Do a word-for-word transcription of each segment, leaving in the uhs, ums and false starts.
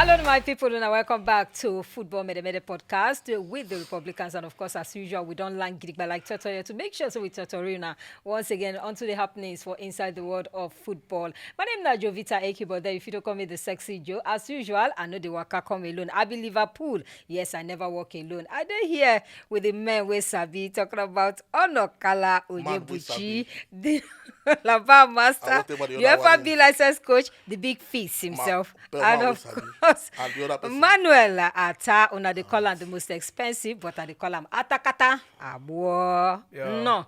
Hello, my people, and welcome back to Football Mede Mede podcast with the Republicans. And of course, as usual, we don't land gidigba like Totoyo to make sure so we Totorina once again onto the happenings for inside the world of football. My name is Jovita Eki, but then if you don't call me the sexy Joe, as usual, I know the waka come alone. I be Liverpool. Yes, I never walk alone. I dey here with the men wey sabi, talking about Onokala Onyebuchi, the Laba master, UEFA B license coach, the big fist himself, and of course, Manuel Ata. Una dey call am the most expensive, but I dey call am Atakata Abuo. No.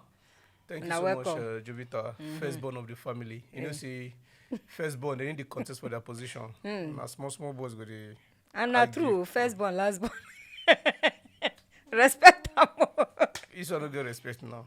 Thank you so much, uh, Jovita, firstborn of the family. You know, see, firstborn, they need the contest for their position. Na small, small boys go dey. And na true, firstborn, lastborn. Respect am. This one no get respect now.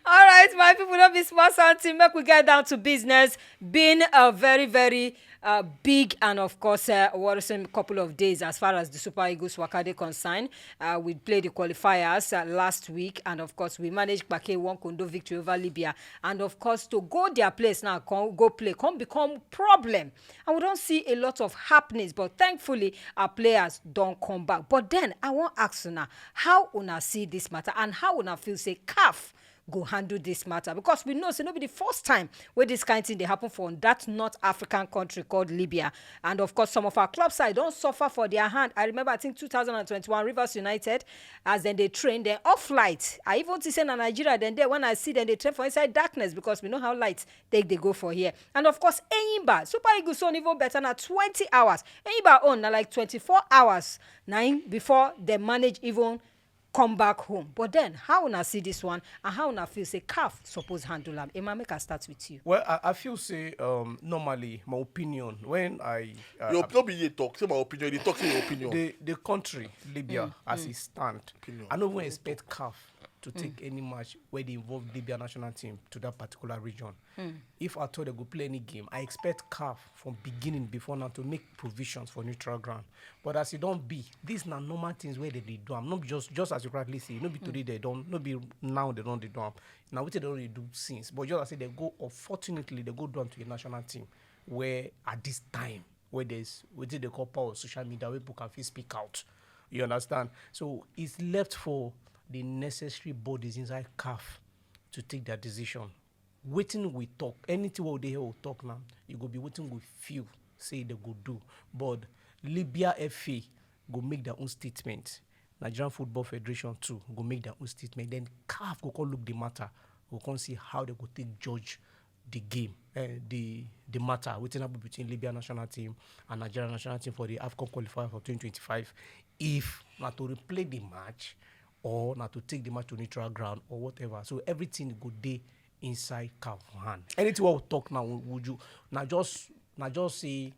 All right, my people, don't be small something. Make we get down to business. Been a very, very uh, big and, of course, uh, worrisome couple of days as far as the Super Eagles waka dey concern. Uh, we played the qualifiers uh, last week, and of course, we managed Kpake one Kondo victory over Libya. And of course, to go their place now, come, go play, come become problem. And we don't see a lot of happenings, but thankfully, our players don't come back. But then, I want ask una, how una see this matter and how una feel say CAF go handle this matter, because we know say no be the first time where this kind thing they happen for that North African country called Libya. And of course, some of our club side don't suffer for their hand. I remember, I think two thousand and twenty-one Rivers United, as then they train them off light. I even see say na Nigeria then there when I see them they train for inside darkness, because we know how light take they go for here. And of course, Enyimba Super Eagles own even better na twenty hours. Enyimba own na like twenty-four hours na im before they manage even come back home. But then, how una see this one and how una feel say CAF suppose handle am? Emma, make I start with you. Well, I, I feel say um, normally my opinion when I uh, your no be you talk say my opinion. You talk say your opinion. The the country Libya mm, as mm. It stand, opinion. I no even expect CAF to take mm. Any match where they involve Libya national team to that particular region. Mm. If at all they go play any game, I expect CAF from beginning before now to make provisions for neutral ground. But as it don't be, these are normal things where they, they do. I'm not just just as you correctly say, no be today they don't, no be now they don't they do am. Now what they don't really do since. But just as I say they go, unfortunately they go down to a national team where at this time where there's what they call power of social media where people can feel speak out. You understand? So it's left for the necessary bodies inside CAF to take their decision. Wetin we talk, anything we dey here we talk now, e go be wetin we feel say they go do. But Libya F A go make their own statement. Nigerian Football Federation too go make their own statement. Then CAF go come look the matter, go come see how they go take judge the game, uh, the the matter wetin happen between Libya national team and Nigeria national team for the AFCON qualifier for twenty twenty-five. If na to replay the match or na to take the match to neutral ground or whatever. So everything go dey inside CAF hand. Anything we talk now, would you na just na just say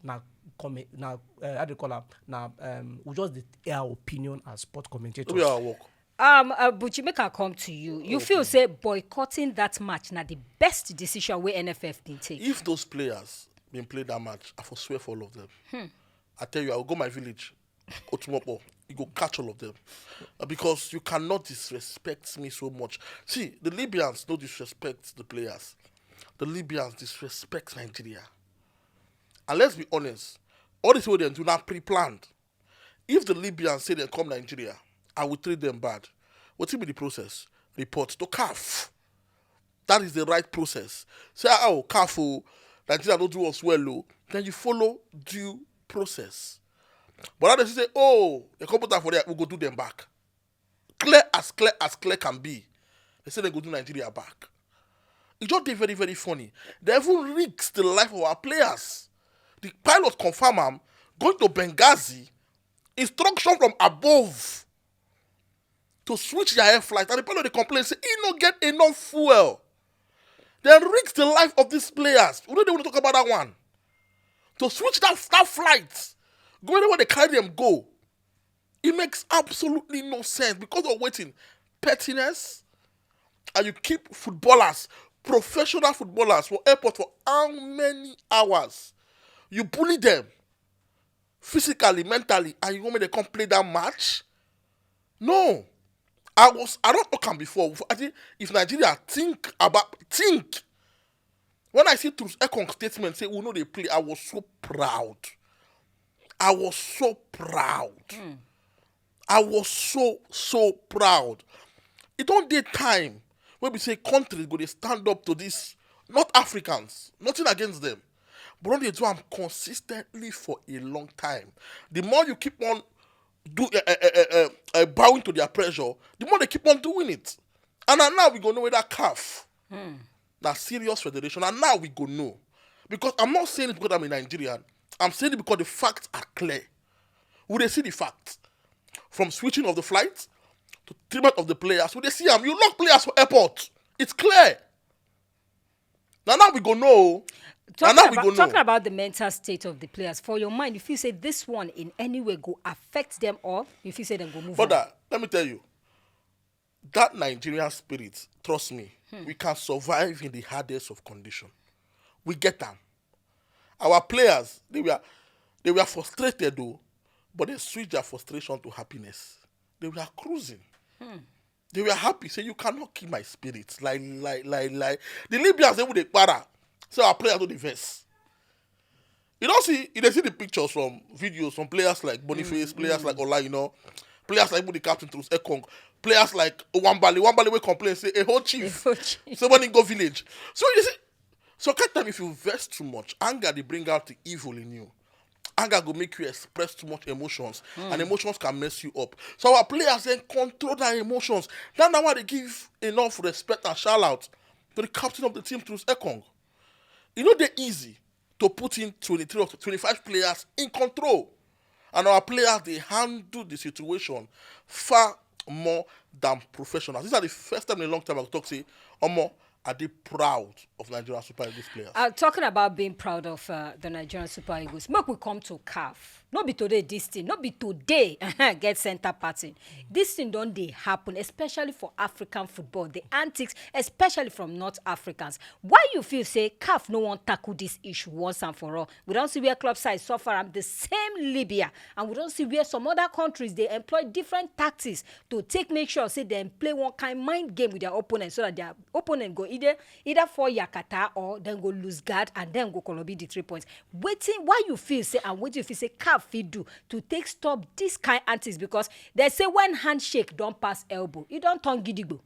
na comment na uh, how do you call am na um, we just dey air our opinion as sport commentators. No be our work. Um, uh, Buchi, make I come to you. You okay. Feel say boycotting that match na the best decision wey N F F been take? If those players been play that match, I for swear for all of them. Hmm. I tell you, I will go my village, Otumopo. You go catch all of them uh, because you cannot disrespect me so much. See, the Libyans no disrespect the players. The Libyans disrespect Nigeria. And let's be honest, all this way they do not pre-planned. If the Libyans say they come Nigeria, I will treat them bad. What will be the process? Report to CAF. That is the right process. Say, oh, CAF, oh, Nigeria don't do us well, oh. Then you follow due process. But now they say, oh, they come put that for there, we go do them back. Clear as clear as clear can be. They say they go do Nigeria back. It just dey very, very funny. They even risk the life of our players. The pilot confirm am, going to Benghazi, instruction from above to switch their air flight. And the pilot dey complain say he no get enough fuel. They risk the life of these players. We don't want to talk about that one. To switch that, that flight, go anywhere they carry them go. It makes absolutely no sense because of waiting pettiness, and you keep footballers, professional footballers, for airport for how many hours? You bully them physically, mentally, and you want me to come play that match? No, I was I don't talk am before. I think if Nigeria think about think when I see Truth Ekong statement say we know they play, I was so proud. I was so proud. I was so, so proud. It don't take time when we say countries go they stand up to this. Not Africans, nothing against them. But when they do them consistently for a long time, the more you keep on do uh, uh, uh, uh, uh, bowing to their pressure, the more they keep on doing it. And now we go know whether calf na serious federation, and now we go know. Because I'm not saying it because I'm a Nigerian. I'm saying it because the facts are clear. We they see the facts. From switching of the flight to treatment of the players, we they see them. You lock players for airport. It's clear. Now, now we go know. Now, Talking, now we about, go know. Talking about the mental state of the players, for your mind, if you say this one in any way go affect them, or if you say them go move on. Brother, let me tell you, that Nigerian spirit, trust me, we can survive in the hardest of condition. We get them. Our players, they were they were frustrated though, but they switched their frustration to happiness. They were cruising. They were happy. Say, "You cannot kill my spirit." Like, like, like, like the Libyans, they would they para. So our players don't invest. You don't see, you dey see the pictures from videos from players like Boniface, players like Ola, you know, players like the captain Truss Ekong, players like Wambali. Wambali will complain, say, "A whole chief, A whole chief. Someone in go village." So you see, so catch them, if you vex too much, anger they bring out the evil in you. Anger go make you express too much emotions, and emotions can mess you up. So our players then control their emotions. That's now why they give enough respect and shout out to the captain of the team, Truss Ekong. You know, they're easy to put in twenty-three or twenty-five players in control. And our players, they handle the situation far more than professionals. These are the first time in a long time I talk say, "Omo, are they proud of Nigerian Super Eagles players?" Uh, talking about being proud of uh, the Nigerian Super Eagles, make we come to calf. No be today this thing, no be today get center party. This thing don't they happen, especially for African football. The antics, especially from North Africans. Why you feel say calf no one tackle this issue once and for all? We don't see where club sides suffer am the same Libya, and we don't see where some other countries they employ different tactics to take make sure say they play one kind mind game with their opponent so that their opponent go either either fall yakata or then go lose guard and then go kolobi the three points. Waiting, why you feel say and what you feel say calf fit do to take stop this kind antics, because they say when handshake don't pass elbow, you don't turn gidigbo.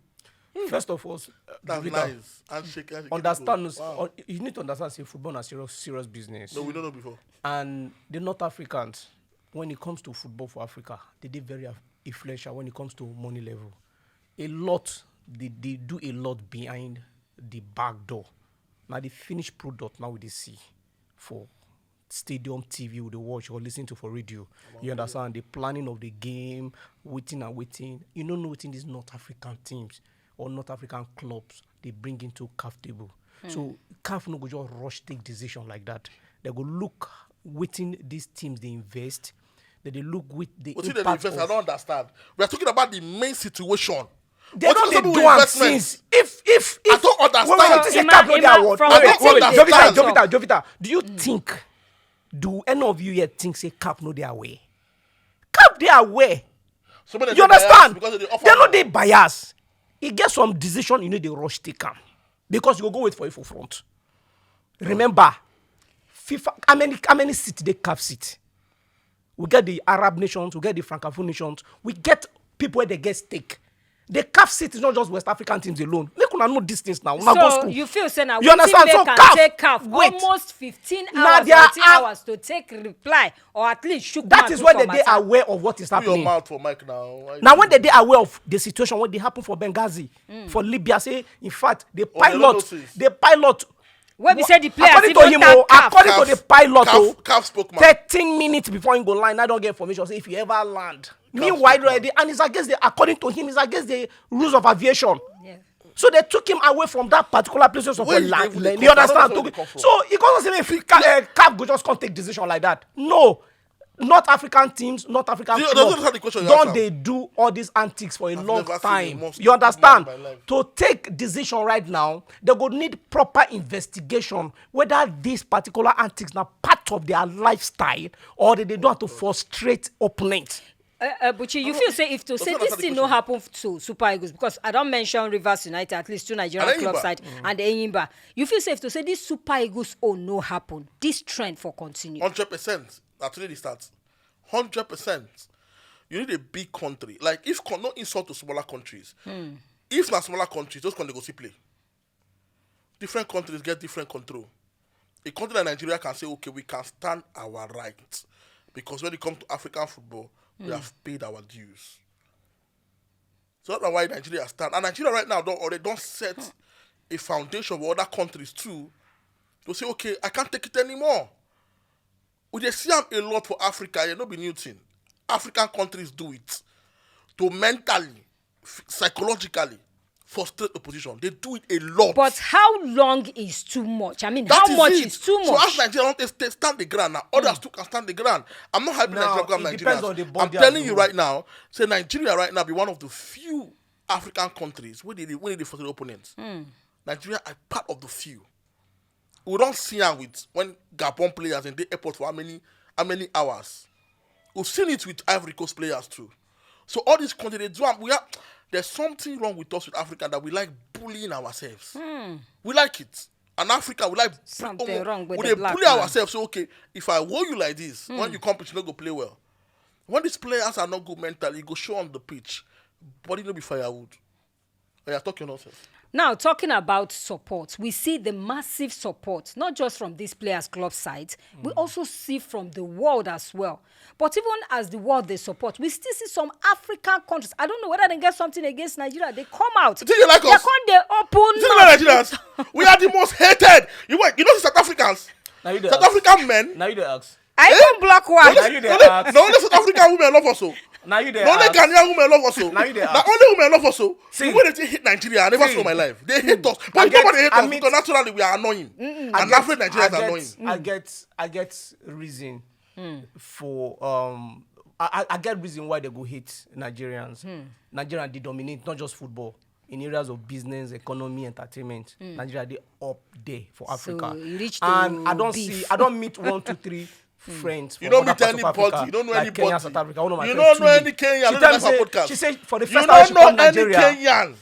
First of all, uh, That's Jovita, nice. Handshake, handshake, understand. Wow. Uh, you need to understand. Say football is serious, serious business. No, we don't know before. And the North Africans, when it comes to football for Africa, they dey very af- influential when it comes to money level. A lot, they, they do a lot behind the back door. Now the finished product now we dey see for stadium T V we dey watch or listen to for radio. You understand the planning of the game, waiting and waiting. You don't know wetin these North African teams or North African clubs they bring into calf table. So calf no go just rush take decision like that. They go look wetin these teams they invest. They dey look with the Wetin they impact invest, I of don't understand. We are talking about the main situation. They What don't is dey about do am investment? Since. If if if I don't understand. Wait, wait, wait, say Emma, calf no dey Emma, award. from Wait, wetin wait, you wait, dey Jovita, talk? Jovita, Jovita, do you think? Do any of you here think say calf no dey aware? Calf dey aware. So many You dey bias understand? Because they offer They no more. Dey bias. E get some decision you need to rush take am because you go go wait for it for front. Remember, FIFA. How many how many seats dey calf seat? We get the Arab nations, we get the Francophone nations, we get people where they get stake. The calf seat is not just West African teams alone. Make una know these things now. Una go So school. You feel say now You understand? They So can calf, take calf wait. Almost fifteen Na hours, their thirteen ar- hours to take reply or at least shook That mouth is put when some they dey matter. Aware of what is Put your happening. Mouth for mic now. Why Now you- when they dey aware of the situation when they happen for Benghazi, for Libya, say in fact the Oh, they don't know pilot, things. The pilot. When we say the players According to even him, tag oh, calf. According to the pilot, Calf, oh, calf spokesman. Thirteen minutes before he go line, I don't get information. Say if you ever land, meanwhile, spokesman. Already, and it's against the according to him, it's against the rules of aviation. Yeah. So they took him away from that particular place of Where a you land. even dey You come from? Understand? Where you come from? So he goes say if he ca- uh, calf go just come take decision like that. No, North African teams, North African Do you- does clubs, you understand the question you don't asked they do all these antics for a I've long never seen a time? mosque You in Understand? My life. To take decision right now, they go need proper investigation whether these particular antics are part of their lifestyle or they, they don't have to frustrate opponent. Uh, uh, Buchi, you feel say if to Does say not this answer the thing no question. Happen to Super Eagles, because I don't mention Rivers United, at least two Nigerian And club Enyimba. Side and Enyimba. You feel say if to say this Super Eagles oh no happen, this trend for continue. Hundred percent. That's really the start. Hundred percent. You need a big country. Like, if con-, no insult to smaller countries. If na smaller countries, those countries go still play. Different countries get different control. A country like Nigeria can say, "Okay, we can stand our right," because when it comes to African football, we have paid our dues. So that's why Nigeria stand. And Nigeria right now don already don set a foundation for other countries too to say, "Okay, I can't take it anymore." We dey see am a lot for Africa, e no be new thing. African countries do it to mentally, f-, psychologically frustrate opposition. They do it a lot. But how long is too much? I mean, That how much it. Is too So much? As Nigeria don take stand the ground now, others too can stand the ground. I'm not hyping Now, Nigeria, I'm it depends Nigerians. On the I'm body telling as you a right now, say Nigeria right now be one of the few African countries where they where they frustrate opponents. Nigeria are part of the few. We don see am with when Gabon players in the airport for how many how many hours. We've seen it with Ivory Coast players too. So all these countries they do am. We are There's something wrong with us with Africa that we like bullying ourselves. We like it. And Africa, we like Something omo, wrong with we the dey black bully man. Ourselves. So okay, if I hold you like this, when you compete, you no go play well. When these players are not good mentally, you go show on the pitch. Body no be firewood. Oh, you're talking nonsense. Now, talking about support, we see the massive support, not just from these players' club side, we also see from the world as well. But even as the world they support, we still see some African countries. I don't know whether they get something against Nigeria. They come out. You think they like They us? Come, they open. You think they like Nigerians? We are the most hated. You wait, you know the South Africans? Now you dey South ask. African men. Now you dey ask. I don't block one. Now you dey Only, ask. na only South African women love us o. Now you dey Na only ask. Ghanaian women love us o. Now you dey Na ask. Only women love us o. See. The way they hate Nigeria, I never See. saw in my life. They hate us, but I you get- know why they hate I us? meet- Because naturally we are annoying, and I get- African Nigerians I are get- annoying. I get I get reason for um I, I I get reason why they go hate Nigerians. Nigeria they dominate not just football, in areas of business, economy, entertainment. Nigeria they up there for Africa. So e reach And to I don't beef. See I don't meet one, two, three friends. You From don't other meet parts of anybody. Africa, You don't know like anybody. Kenya, South Africa. One of my You friends, don't know Tunde. Any Kenyan. She Don't tell me listen to my say, podcast. She said for the You first don't time she know come any Kenyan. Nigeria.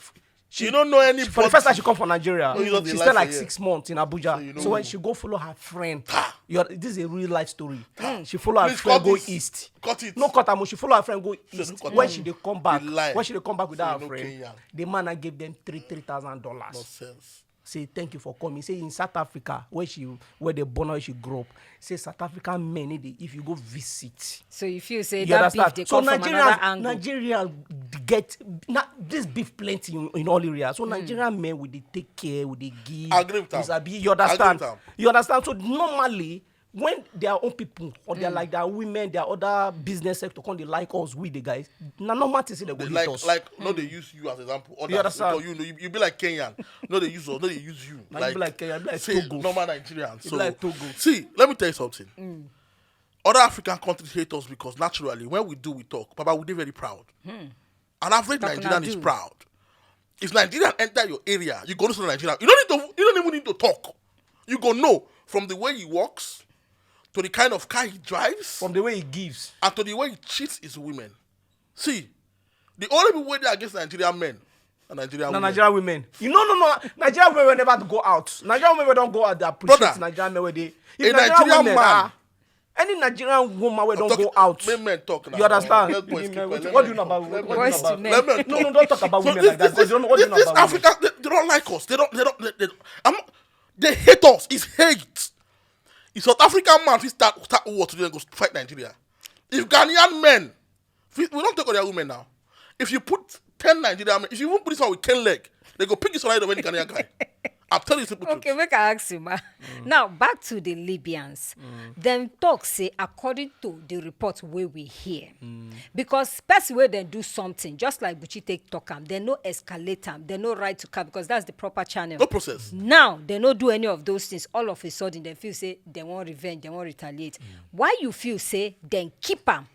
You don't know anybody. For the first time she come from Nigeria, No, you don't she dey spent lie like for here. Six months in Abuja. So you know So when who. She go follow her friend. You are, this is a real life story. She follow her Please friend cut go this. East. Cut it. No cut am o. She follow her friend go East. No cut When am. She dey come back. You lie. When she dey come back with So her you know friend, Kenyan. The man now gave them three three thousand dollars. Nonsense. Say thank you for coming. Say in South Africa, where she where they born, where she grew up. Say South African men, if you go visit, So you feel say you that understand? Beef they So come from Nigeria, another angle. Nigeria get now this beef plenty in, in all areas. So Nigerian men will they take care, will they give? Agree with am. Is abi, you understand? Agree with am. You understand? So normally when their own people or they're like their women, their other business sector, come they like us, we the guys. Na normal thing say they go They hate like us. Like no, they use you as example. Others, You understand? Because you know you, you be like Kenyan. No, they use us. No, they use you. Now you be like Kenyan, be like Say Togo. Normal Nigerians. You So be like Togo. See, let me tell you something. Other African countries hate us because naturally when we do, we talk. Baba, we dey very proud. An average Talk Nigerian na is do. Proud. If Nigerian enter your area, you go to Nigerian. You don't need to. You don't even need to talk. You go know from the way he walks, to the kind of car he drives, From the way he gives. And to the way he treats his women. See, the only people wey dey against Nigerian men are Nigerian Na women. Nigerian women. You know, no, no. Nigerian women will never go out. Nigerian women don't go out. They appreciate Brother, Nigerian men where they. a Nigerian man. Any Nigerian woman where don't Talk- go out. Make men talk now. You understand? Let boys keep quiet. What, Let what do men you know talk. about? Let What men do you Boys know to about? men. Let men No, no, talk. don't talk about So women this, like that this, because you don't know what this, you know this about women. Africa, they, they don't like us. They don't. They don't. They, they, I'm, they hate us. It's hate. If South African man fit start start war today and go fight Nigeria, if Ghanaian men, we, we don't take all their women now. If you put ten Nigerian men, if you even put this one with Ken Leg, they go pick this one out of any Ghanaian guy. I'm telling you simple Okay, truth. Make I ask you, ma. Now back to the Libyans. Them talk say according to the report wey we hear, because person wey dem do something just like Buchi take talk am, dem no escalate am, dem no write to court because that's the proper channel. No process. Now dem no do any of those things. All of a sudden dem feel say dem wan revenge, dem wan retaliate. Why you feel say dem keep am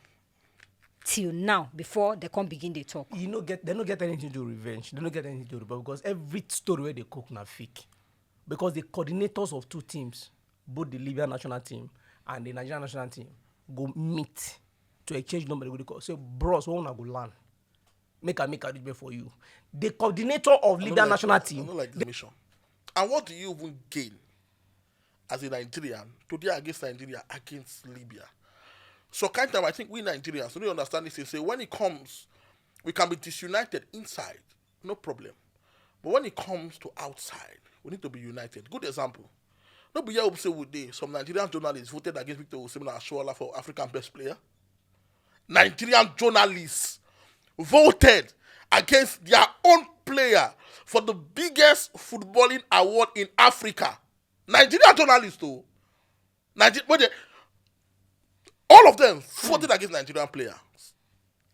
till now before dem come begin dey talk? You no get, they no get anything to do with revenge. They no get anything to do with, because every story where they cook na fake. Because the coordinators of two teams, both the Libyan national team and the Nigerian national team, go meet to exchange number. They go dey call, say, "Bros, when una go land? Make I make arrangement for you." The coordinator of I don't Libyan like national this. team. I don't like this mission. And what do you even gain as a Nigerian today against Nigeria, against Libya? So kind time, I think we Nigerians, we don't understand this. They say when it comes, we can be disunited inside, no problem. But when it comes to outside, we need to be united. Good example. No be here we say we dey. Some Nigerian journalists voted against Victor Osimhen and Ashola for African best player. Nigerian journalists voted against their own player for the biggest footballing award in Africa. Nigerian journalists, though. Niger- when they, all of them voted against Nigerian players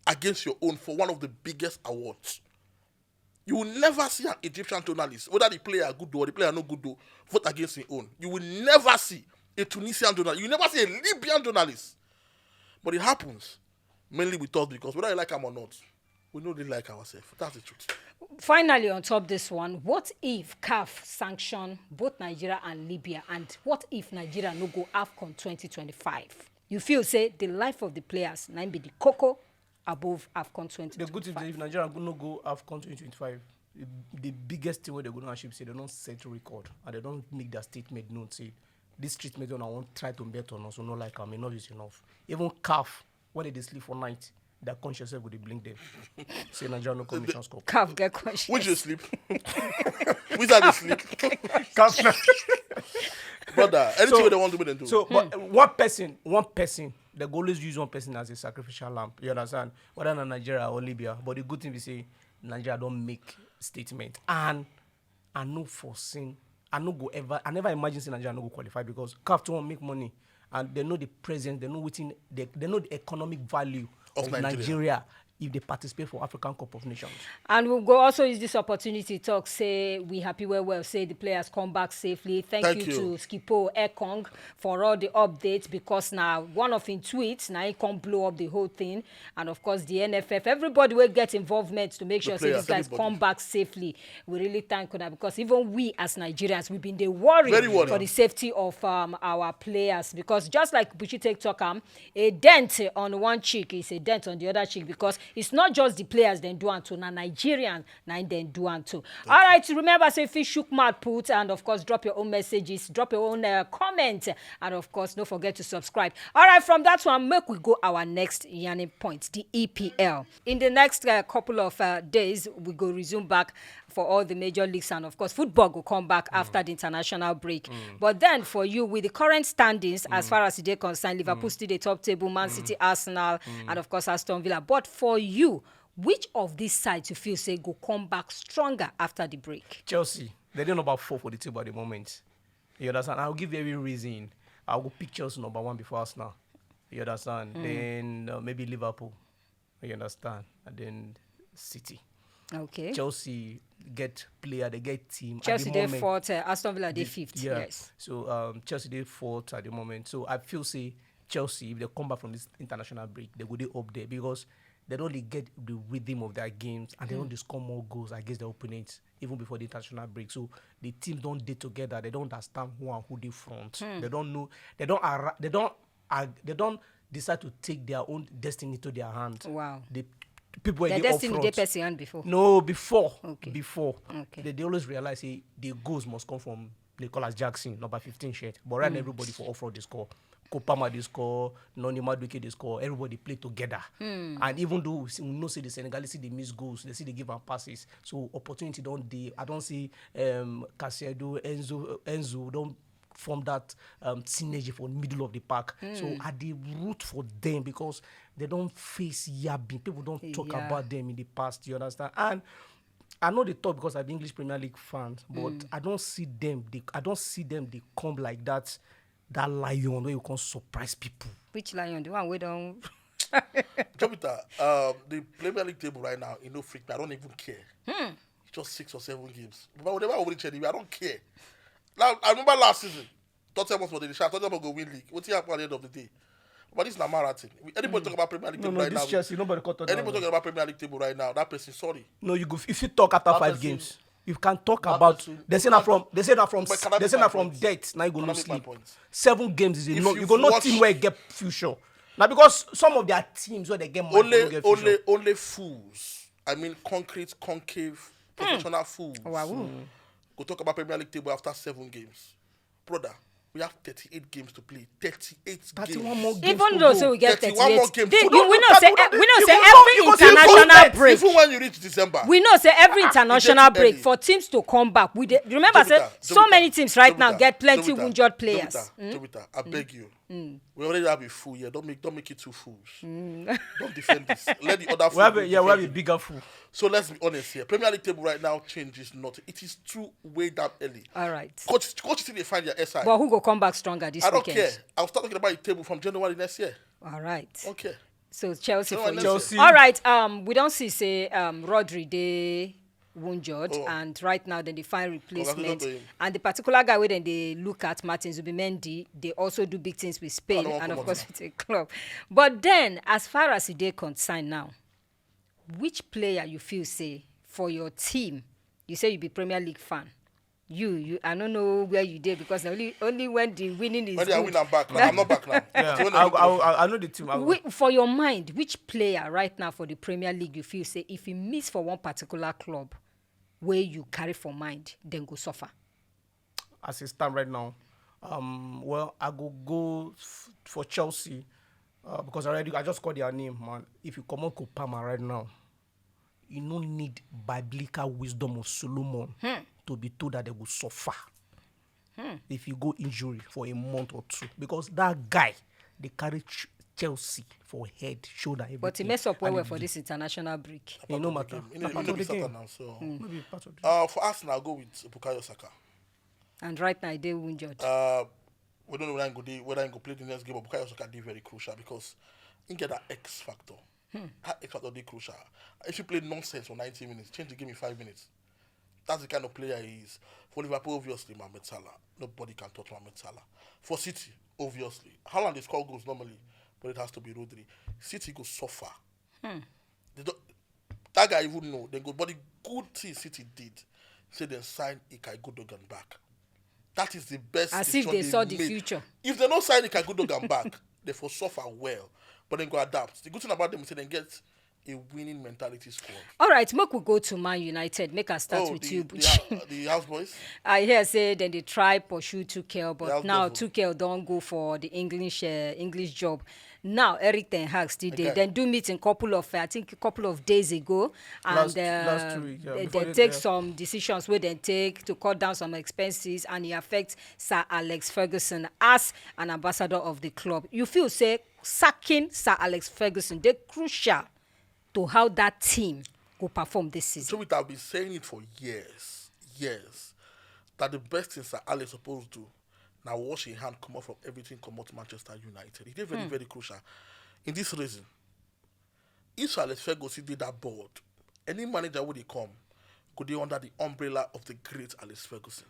against your own for one of the biggest awards. You will never see an Egyptian journalist, whether the player good or the player no good, vote against his own. You will never see a Tunisian journalist. You will never see a Libyan journalist. But it happens mainly with us because whether you like him or not, we know they like ourselves. That's the truth. Finally, on top this one, what if CAF sanction both Nigeria and Libya, and what if Nigeria no go AFCON twenty twenty-five? You feel say the life of the players na im be the koko above AFCON twenty twenty-five? The good thing is if Nigeria go no go AFCON twenty twenty-five, the, the biggest thing where they're going to achieve say they don't set record and they don't make their statement known. Say this treatment when I want try to bet on us, so no like I'm enough is enough. Even CAF, when they sleep for night, their conscience will blink them. Say Nigeria no come Nations Cup. CAF get question. Which you sleep? Which are they sleep? CAF. Brother, anything So- they want to do, they do. So, but uh, one person, one person, they go always use one person as a sacrificial lamb. You understand? Whether na Nigeria or Libya, but the good thing we say Nigeria don't make statement, and I no foreseen, I no go ever, I never imagine say Nigeria no go qualify because CAF to make money, and they know the presence, they know within, they, they know the economic value Of of, Nigeria. Nigeria. If they participate for African Cup of Nations. And we go also use this opportunity to talk say we happy well well say the players come back safely. Thank, Thank you, you. to Skipo Ekong for all the updates, because now one of him tweets now he can blow up the whole thing, and of course the N F F, everybody will get involvement to make sure say Players, these guys everybody. Come back safely. We really thank una because even we as Nigerians we've been dey worry Very worried. For the safety of um, our players, because just like Buchi take talk am, a dent on one cheek is a dent on the other cheek, because it's not just the players dem do am to, na Nigerian na im dem do am to. All right, remember say if you shook mouth put, and of course drop your own messages, drop your own uh, comment, and of course don't forget to subscribe. All right, from that one make we go our next yarning point, the E P L. In the next uh, couple of uh, days we go resume back for all the major leagues, and of course football go come back after the international break. But then for you, with the current standings as far as e dey concerned, Liverpool still dey top table, Man City, Arsenal, and of course Aston Villa. But for you, which of these sides you feel say go come back stronger after the break? Chelsea, they're number four for the table at the moment. You understand? I'll give you every reason. I'll go pick Chelsea number one before Arsenal. You understand? Then uh, maybe Liverpool. You understand? And then City. Okay. Chelsea get player, they get team. Chelsea at the dey moment, fourth, uh, Aston Villa dey the- fifth. Yeah. Yes. So um, Chelsea dey fourth at the moment. So I feel say Chelsea, if they come back from this international break, they go dey up there because they don't really get the rhythm of their games and they don't score more goals against their opponents even before the international break. So the team don't dey together. They don't understand who and who they front. They don't know. They don't. Arri- they don't. Ag- they don't decide to take their own destiny into their hand. Wow. The people wey Their dey up destiny dey front. Person hand before. No, before. Okay. Before. Okay. They, they always realize say the goals must come from Nicolas Jackson, number fifteen shirt. But right now, everybody for up front they score. Kopama they score, Noni Madueke they score. Everybody play together. And even though we, see, we know say the Senegalese see they miss goals, they see they give am passes. So opportunity don't dey. I don't see um Caicedo, Enzo, Enzo don't form that um, synergy for middle of the park. So I dey root for them because they don't face yabbing. People don't talk Yeah. About them in the past. You understand? And I know they talk because I'm English Premier League fans, but I don't see them. They, I don't see them. They come like that. That lion where you can surprise people. Which lion? The one wey don Jupiter, um, the Premier League table right now, you know, freak me. I don't even care. It's just six or seven games. But whatever I will reach anyway, I don't care. Now, I remember last season, Tottenham was for the shot. Tottenham go win league. What's happening at the end of the day? But this is a marathon. Anybody talk about Premier League No, table no, right this now? Chelsea, nobody caught Tottenham. Anybody talking about Premier League table right now? That person, sorry. No, you go if you talk after That five person- games. You can talk that about. person- They say not from. But can I They make say my not from point? Debt. Now you go Can no I make my sleep. Point? Seven games is enough. You you've go not watched- team where get future. Now because some of their teams where they get money, they Only, don't get future. only, only fools. I mean, concrete, concave, professional fools. Wow. Go talk about Premier League table after seven games, brother. We have thirty-eight games to play. Thirty-eight Thirty-one games. more games Even to though go. Say we get Thirty-one thirty-eight. More games They- to you, go. we know That say we eh, don't we know need say to every go. You go see international even when- break. Even when you reach December. We know say every international Get it break early. for teams to come back. We dey, remember say Jovita, so Jovita, many teams right now Jovita, get plenty Jovita, wounded players. Jovita, Jovita, I beg you. We already have a full year. Don't make don't make it too fools. Don't defend this. Let the other We have a, football yeah, we have a defend it. Bigger fool. So let's be honest here. Premier League table right now changes not. It is too way down early. All right. Coach, coach still dey find their S I. But who go come back stronger this I don't weekend? Care. I'll start talking about the table from January next year. All right. Okay. So Chelsea No, for let's you. Chelsea. All right. Um, we don't see say um Rodri dey wounded Oh. And right now then they find Congratulations replacement to him. And the particular guy wey dem dey look at, Martin Zubimendi, they also do big things with Spain I don't and of come course out with a club. But then as far as e dey concerned now, which player you feel say for your team, you say you be Premier League fan, you you I don't know where you dey because only only when the winning is When they are good. Winning, I'm back. Now. I'm not back now. Yeah, So when I, they I, look I, I know the team. I, Whi- for your mind, which player right now for the Premier League you feel say if he miss for one particular club, where you carry for mind, then go suffer? As it stand right now, um, well, I go go f- for Chelsea uh, because already I just called their name, man. If you come on Copama right now, you no need biblical wisdom of Solomon to be told that they will suffer. If you go injury for a month or two, because that guy they carry Ch- Chelsea for head, shoulder, everything. But he mess up well And well he for do- this international break. E no Part of matter. the game. You know, Na part you of the know, game. Now, so No be part of the uh, for Arsenal, I'll go with Bukayo Saka. And right now, they wounded. Uh, we don't know whether he go dey, whether he go play the next game, but Bukayo Saka dey very crucial because he get that X factor. That X factor dey crucial. If you play nonsense for ninety minutes, change the game in five minutes. That's the kind of player he is. For Liverpool, obviously, Mohamed Salah. Nobody can touch Mohamed Salah. For City, obviously, Haaland dey score goals normally, but it has to be Rodri. City go suffer. They don't, that guy even know. Then go, but the good thing City did, say they sign Ilkay Gundogan back. That is the best. As if decision they saw the made. Future. If they don't sign Ilkay Gundogan back, they for suffer well, but then go adapt. The good thing about them is say they get a winning mentality squad. All right, make we go to Man United. Make I start Oh, with the, you, the, Buchi. hou- the house boys. I hear say then they try pursue Tuchel, but They have now devil. Tuchel don't go for the English uh, English job. Now Eric Ten Hag still dey. Okay. Then do meeting couple of I think a couple of days ago, and Last- uh, last two weeks, yeah, they, before they they- take yeah. some decisions where they take to cut down some expenses, and he affects Sir Alex Ferguson as an ambassador of the club. You feel say sacking Sir Alex Ferguson dey crucial to how that team go perform this season. So we have been saying it for years, years, that the best thing Sir Alex supposed to do now wash his hand, come out from everything, come out Manchester United. It is very, very crucial. In this reason, if Sir Alex Ferguson did that board, any manager would he come, could they under the umbrella of the great Alex Ferguson?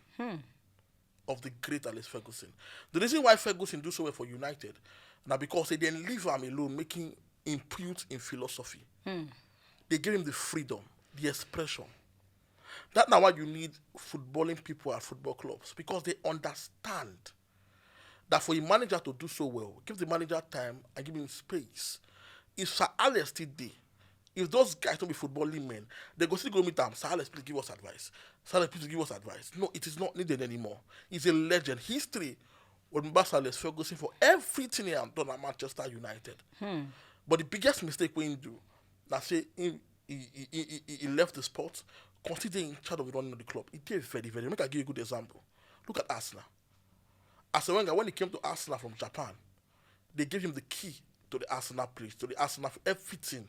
Of the great Alex Ferguson. The reason why Ferguson do so well for United, now because they didn't leave him alone, making impute in philosophy. They gave him the freedom, the expression. That's now why you need footballing people at football clubs, because they understand that for a manager to do so well, give the manager time and give him space. If Sir Alex still dey, if those guys don't be footballing men, they go still go meet them. Sir Alex, please give us advice. Sir Alex, please give us advice. No, it is not needed anymore. He's a legend. History will remember Sir Alex Ferguson for everything he has done at Manchester United. But the biggest mistake we do, now say he, he, he, he, he- he left the sport, consider in charge of the running of the club. It did very, very. Make I give you a good example. Look at Arsenal. Arsene Wenger, when he came to Arsenal from Japan, they gave him the key to the Arsenal place, to the Arsenal everything.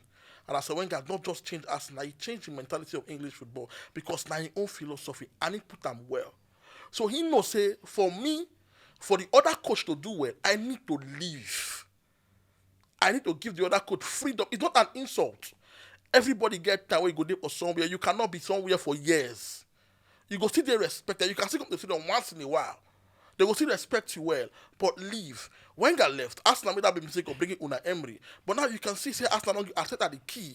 And Arsene Wenger not just changed Arsenal, he changed the mentality of English football because now his own philosophy and he put them well. So he know say for me, for the other coach to do well, I need to leave. I need to give the other coach freedom. It's not an insult. Everybody get time where you go there for somewhere. You cannot be somewhere for years. You go see they respect you. You can still come to see them once in a while. They will still respect you well, but leave. Wenger left. Arsenal made that big mistake of bringing Unai Emery. But now you can see say Arsenal don't accept that the key.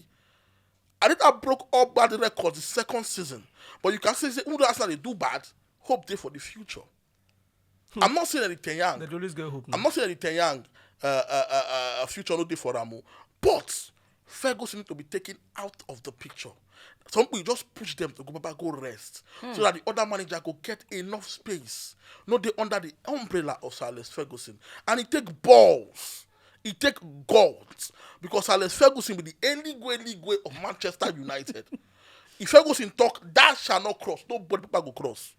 I think I broke all bad records the second season. But you can see say even though Arsenal they do bad, hope there for the future. I'm not saying that the Ten Hag. They always get hope. I'm not saying that the Ten Hag uh, uh, uh, uh, future no dey for Ramo, but Ferguson need to be taken out of the picture. Some people, you just push them to go, "Baba, go rest," so that the other manager go get enough space. No dey under the umbrella of Sir Alex Ferguson. And it take balls. It take guts. Because Sir Alex Ferguson be the eligwe eligwe of Manchester United. If Ferguson talk, "That shall not cross," nobody, Papa, go cross.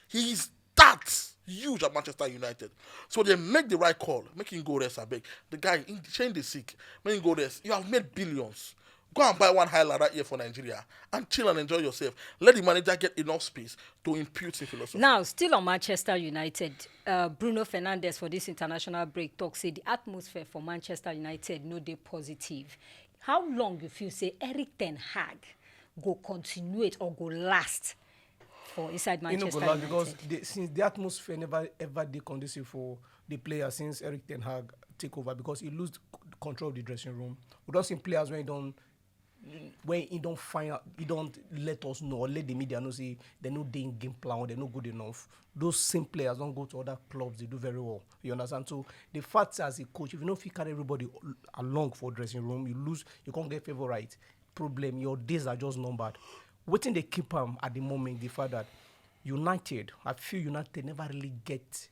He is that huge at Manchester United. So they make the right call. Make him go rest, abeg. The guy, he, shey him dey sick. Make him go rest. You have made billions. Go and buy one Highlander here for Nigeria and chill and enjoy yourself. Let the manager get enough space to impute his philosophy. Now, still on Manchester United, uh, Bruno Fernandes for this international break talk say the atmosphere for Manchester United no dey positive. How long you feel say Eric Ten Hag go continue it or go last for inside You know, Manchester go last United? Because the, since the atmosphere never ever dey conducive for the player since Eric Ten Hag take over, because he lose c- control of the dressing room. We don see players when he don when he don find out, he don let us know or let the media know say they no dey in game plan or they no good enough. Those same players don go to other clubs, they do very well. You understand? So the fact, as a coach, if you no fit carry everybody al- along for dressing room, you lose, you can't get favorite. Problem, your days are just numbered. Wetin dey keep am at the moment, the fact that United, I feel United never really get,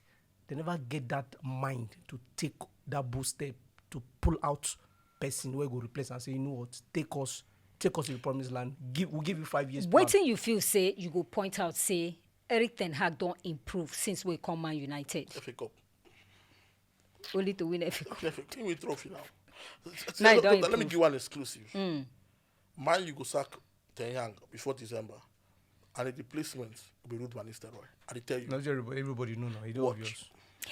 they never get that mind to take that bold step to pull out person wey go replace and say, "You know what, take us, take us to the promised land. Give, we'll give you five years plan." Wetin you feel say you go point out say Eric Ten Hag don improve since we come Man United? F A Cup. Only to win F A Cup. F A Cup. Give me trophy now. Now you Let- don let me improve. give one exclusive. Man U go sack Ten Hag before December, and the replacement will be Ruud van Nistelrooy. I dey tell you. Not everybody, everybody know now. It's Watch. Obvious.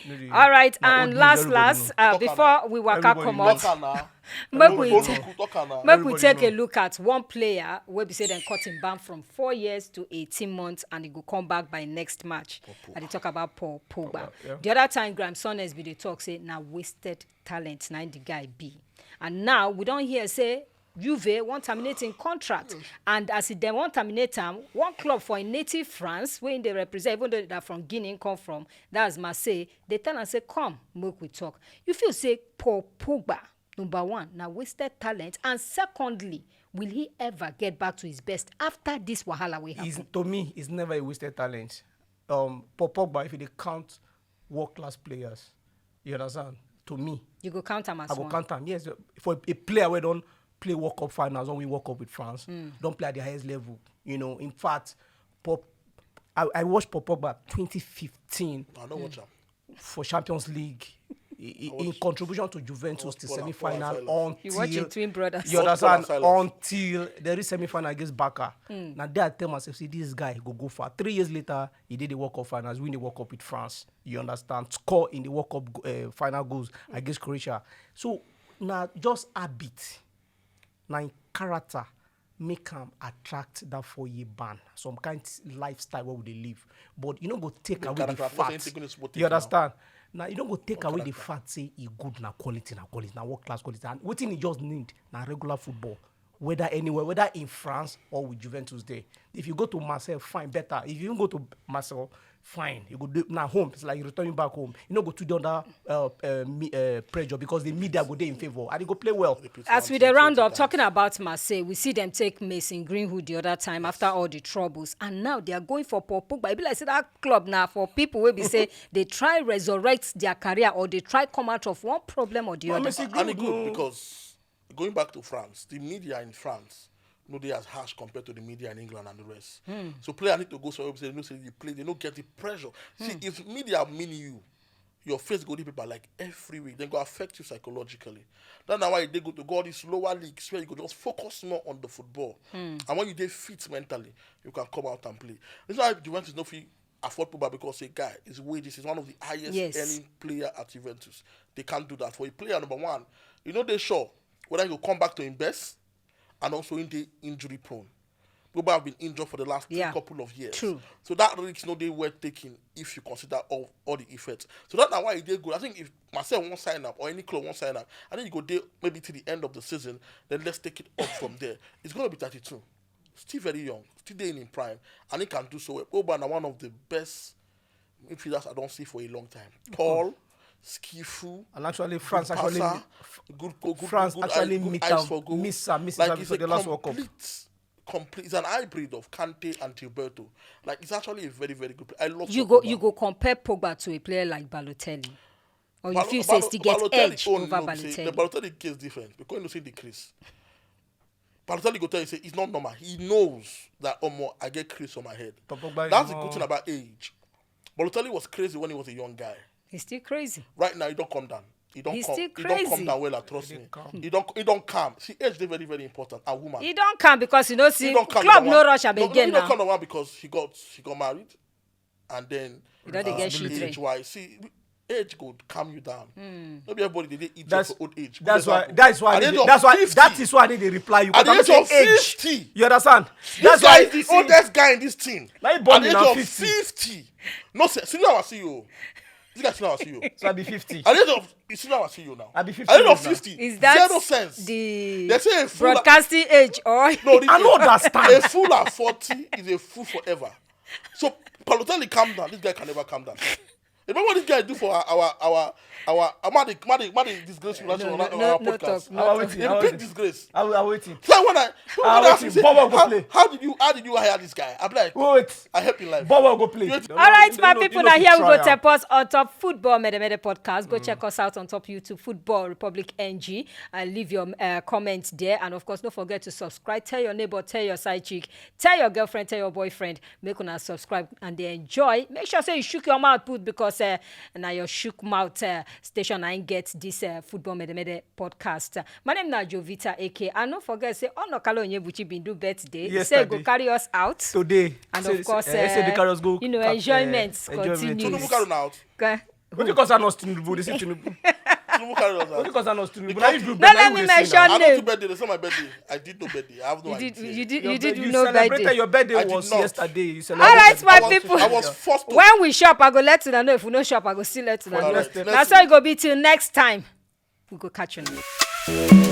No dey- All right, na and old news, last, everybody last, know. uh, Talk am. before we waka Everybody comot, know. Talk am now. Make Don't we look, t- talk am now. Make we Everybody take a know. Look at one player wey be say dem cut him ban from four years to eighteen months, and he go come back by next match. I dey talk about Paul Pogba. Pogba, yeah. The other time, Graham Souness bin dey talk say na wasted talent na the guy be, and now we don hear say Juve wan terminate im contract, and as dem wan terminate am, one club for im native France wey im dey represent, even though na from Guinea im come from, that's Marseille, dey tell am say, "Come, make we talk." You feel say Paul Pogba, number one, na wasted talent, and secondly, will he ever get back to his best after this wahala wey He's, happen? To me, he's never a wasted talent. Um, Paul Pogba, if you dey count world class players, you understand? To me, You go count am as I go one. Count am. Yes, for a player wey don play World Cup finals, don win World Cup with France, don play at the highest level. You know, in fact, Pop, I, I watched Paul Pogba twenty fifteen I don't watch am. for Champions League. I- I- In contribution to Juventus watch to Paul- semi-final Paul- until You watch him twin brothers. You understand? Paul Silas. Until they reach semi-final against Barca. Now there I tell myself, "See, this guy go go far." Three years later, he did the World Cup finals, win the World Cup with France. You understand? Score in the World Cup uh, final goals against Croatia. So now just habit, now in character, make am attract that four-year ban. Some kind lifestyle where we dey live, but you no go take away the Character, I'm not saying fact. taking this small You thing now. Understand? Now you no go take away the Character. Fact say he good na quality, na quality, na world class quality, and wetin he just need na regular football. Whether anywhere, whether in France or with Juventus, there. If you go to Marseille, fine, better. If you even go to Marseille, fine. You go do na home. It's like you returning back home. You no go to the under uh, uh, me, uh, pressure because the media go dey in favor and he go play well. As we dey round up, talking about Marseille, we see them take Mason Greenwood the other time after all the troubles, and now they are going for Paul Pogba. E be like say that club now for people wey be say they try resurrect their career or they try come out of one problem or the But other. Mason And it Greenwood, good no. Because going back to France, the media in France no dey as harsh compared to the media in England and the rest. So player need to go somewhere say, "No, say you play, they no get the pressure." See, if media mean you, your face go dey paper like every week, then go affect you psychologically. That's why they go to go all these lower leagues where you go just focus more on the football. And when you dey fit mentally, you can come out and play. That's why Juventus no fit afford Pogba because a guy, his wages is one of the highest Yes. earning player at Juventus. They can't do that for a player number one. You know they sure whether he go come back to him best and also in the injury prone. Pogba have been injured for the last three Yeah. Couple of years. True. So that risk no dey worth taking if you consider all, all the effects. So that's why he dey good. I think if Marseille won't sign up or any club won't sign up, I think you go there maybe till the end of the season. Then let's take it up from there. It's going to be thirty-two, still very young, still there in prime, and he can do so well. Pogba na one of the best midfielders I don't see for a long time. Tall, skillful, And actually, France actually passer, good, good, good, France good, actually eye- good meet eyes am- for goal. miss am- miss Like, am it's for a the last World Cup. Complete, complete. It's an hybrid of Kante and Gilberto. Like, it's actually a very, very good player. I love You Paul go Pogba. You go compare Pogba to a player like Balotelli, or you Balo- feel say Balo- still get Balotelli edge own, over no, say, the Balotelli. Balotelli case different because you know see the crease. Balotelli go tell you say it's not normal. He knows that omo I get crease on my head. But Pogba is That's the more- good thing about age. Balotelli was crazy when he was a young guy. He's still crazy. Right now, he don't come down. He don't He's come. still He don't come crazy. down well. Trust me. calm. He don't. He don't come. See, age dey very, very important. And woman. He don't come because you know see He don't come club number no one. rush am No, no, again he don't now. Come number one because he got he got married, and then He don dey get age children. Wise. See, age go calm you down. No be everybody dey dey eat That's- for old age. Good That's why. example. That's why. At the They, age of that's why. fifty, That is why they, they reply you. At the 'Cause age I'm of saying age. fifty, You understand? this That's guy why. is the oldest guy in this team. Now he At born the in age now of fifty. fifty. No, see, see now I see you. This guy see now I see you. So I be fifty. At the age of you see now I see you now. I be fifty At the age of years now. fifty. Is that Zero sense. The They say a fool. broadcasting age or No, the, I no understand. A fool at forty is a fool forever. So Balotelli, calm down. This guy can never calm down. Remember what this guy do for our our our our, our man, dey- man, dey- man, dey disgrace you No, on no, our, no, our no podcast. talk, no Our talk. wetin, A our big wetin. Disgrace. I will wait. So when I, Ah, when I wetin? say, Bobo go how, play. How did you how did you hire this guy? I'm like, Wait. I help in life. Bobo go play. Wait. No, All right, no, my no, people, no, now no, here we go try tap us on top football, Mede Mede podcast. Go check us out on top YouTube, Football Republic N G, and leave your uh, comments there. And of course, don't forget to subscribe. Tell your neighbor, tell your side chick, tell your girlfriend, tell your boyfriend. Make una subscribe and they enjoy. Make sure say you shook your mouth put because uh, now your shook mouth uh, station I get this uh, Football Mede Mede podcast. My name na Jovita A K. And don't forget say Onokalo Onyebuchi been do birthday. He say go Yesterday. Carry us out. Today. And Say- of course, say- say uh, they carry us go you know, cap- enjoyments eh, enjoyment. continues. Tinubu carry una out. Ga- What you cause us Tinubu? They say Tinubu. Tinubu carry us What you out. cause us Tinubu? Because Now you do No, better, let you me will say mention now. I don't name. do birthday. It's not my birthday. I did no birthday. I have no You idea. did, you did, Your you did bed- you you know celebrated birthday. Your birthday I did was not. Yesterday. You All celebrated. right, my I was, people. I was forced to. When we shop, I go let una know. If we no shop, I go still let una All know. right, Now let's so see. It go be till next time. We go catch you.